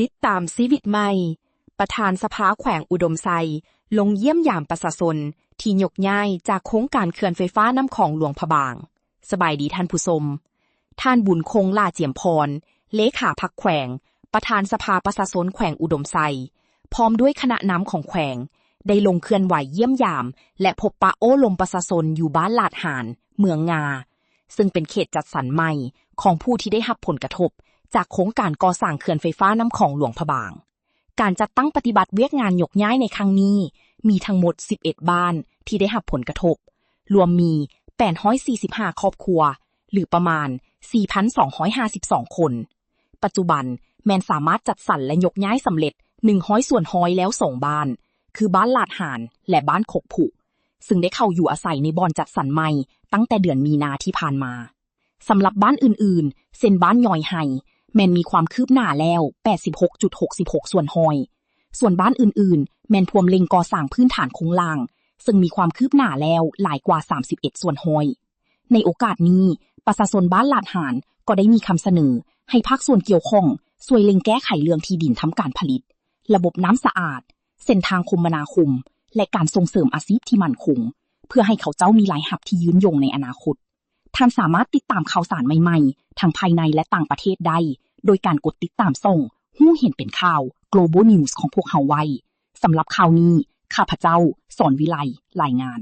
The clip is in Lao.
ຕິດຕາມຊີວິດໃໝ່ ປະທານສະພາແຂວງອຸດົມໄຊ ລົງຢ້ຽມຢາມປະຊາຊົນທີ່ຍົກຍ້າຍຈາກໂຄງການເຂື່ອນໄຟຟ້ານ້ຳຂອງຫຼວງພະບາງ. ສະບາຍດີທ່ານຜູ້ຊົມ. ທ່ານ ບຸນຄົງ ຫຼ້າຈຽມພອນ ເລຂາພັກແຂວງ, ປະທານສະພາປະຊາຊົນແຂວງອຸດົມໄຊ ພ້ອມດ້ວຍຄະນະນຳຂອງແຂວງ ໄດ້ລົງເຄື່ອນໄຫວຢ້ຽມຢາມ ແລະ ພົບປະໂອ້ລົມປະຊາຊົນຢູ່ບ້ານລາດຫານ, ເມືອງງາ, ເຊິ່ງເປັນເຂດຈັດສັນໃໝ່ຂອງຜູ້ທີ່ໄດ້ຮັບຜົນກະທົບຈາກໂຄງການກໍ່ສ້າງເຂື່ອນໄຟຟ້ານ້ຳຂອງຫຼວງພະບາງ. ການຈັດຕັ້ງປະຕິບັດວຽກງານຍົກຍ້າຍໃນຄັ້ງນີ້ ມີທັງໝົດສິບເອັດບ້ານທີ່ໄດ້ຮັບຜົນກະທົບ, ລວມມີແປດຮ້ອຍສີ່ສິບຫ້າຄອບຄົວ ຫຼື ປະມານສີ່ພັນສອງຮ້ອຍຫ້າສິບສອງຄົນ. ປັດຈຸບັນແມ່ນສາມາດຈັດສັນ ແລະ ຍົກຍ້າຍສຳເລັດໜຶ່ງຮ້ອຍສ່ວນຮ້ອຍແລ້ວສອງບ້ານ ຄືບ້ານລາດຫານ ແລະ ບ້ານຄົກຜຸ, ເຊິ່ງໄດ້ເຂົ້າຢູ່ອາໄສໃນບ່ອນຈັດສັນໃໝ່ຕັ້ງແຕ່ເດືອນມີນາທີ່ຜ່ານມາ. ສຳລັບບ້ານອື່ນໆ ເຊັ່ນ ບ້ານຍອຍໄຮ ແມ່ນມີຄວາມຄືບໜ້າແລ້ວແປດສິບຫົກຈຸດຫົກສິບຫົກສ່ວນຮ້ອຍ, ສ່ວນບ້ານອື່ນໆ ແມ່ນພວມເລັ່ງກໍ່ສ້າງພື້ນຖານໂຄງລ່າງ ເຊິ່ງມີຄວາມຄືບໜ້າແລ້ວຫຼາຍກວ່າສາມສິບເອັດສ່ວນຮ້ອຍ. ໃນໂອກາດນີ້ ປະຊາຊົນບ້ານລາດຫານກໍໄດ້ມີຄຳສະເໜີໃຫ້ພາກສ່ວນກ່ຽວຂ້ອງຊ່ວຍເລັ່ງແກ້ໄຂເລື່ອງທີ່ດິນທຳການຜະລິດ, ລະບົບນ້ຳສະອາດ, ເສັ້ນທາງຄົມມະນາຄົມ ແລະ ການສົ່ງເສີມອາຊີບທີ່ໝັ້ນຄົງ ເພື່ອໃຫ້ເຂົາເຈົ້າມີລາຍຮັບທີ່ຍືນຍົງໃນອະນາຄົດ. ທ່ານສາມາດຕິດຕາມຂ່າວສານໃໝ່ໆ ທັງພາຍໃນ ແລະ ຕ່າງປະເທດໄດ້ ໂດຍການກົດຕິດຕາມຊ່ອງຮູ້ເຫັນເປັນຂ່າວ Global News ຂອງພວກເຮົາໄວ້. ສຳລັບຂ່າວນີ້ ຂ້າພະເຈົ້າ ສອນວິໄລ ລາຍງານ.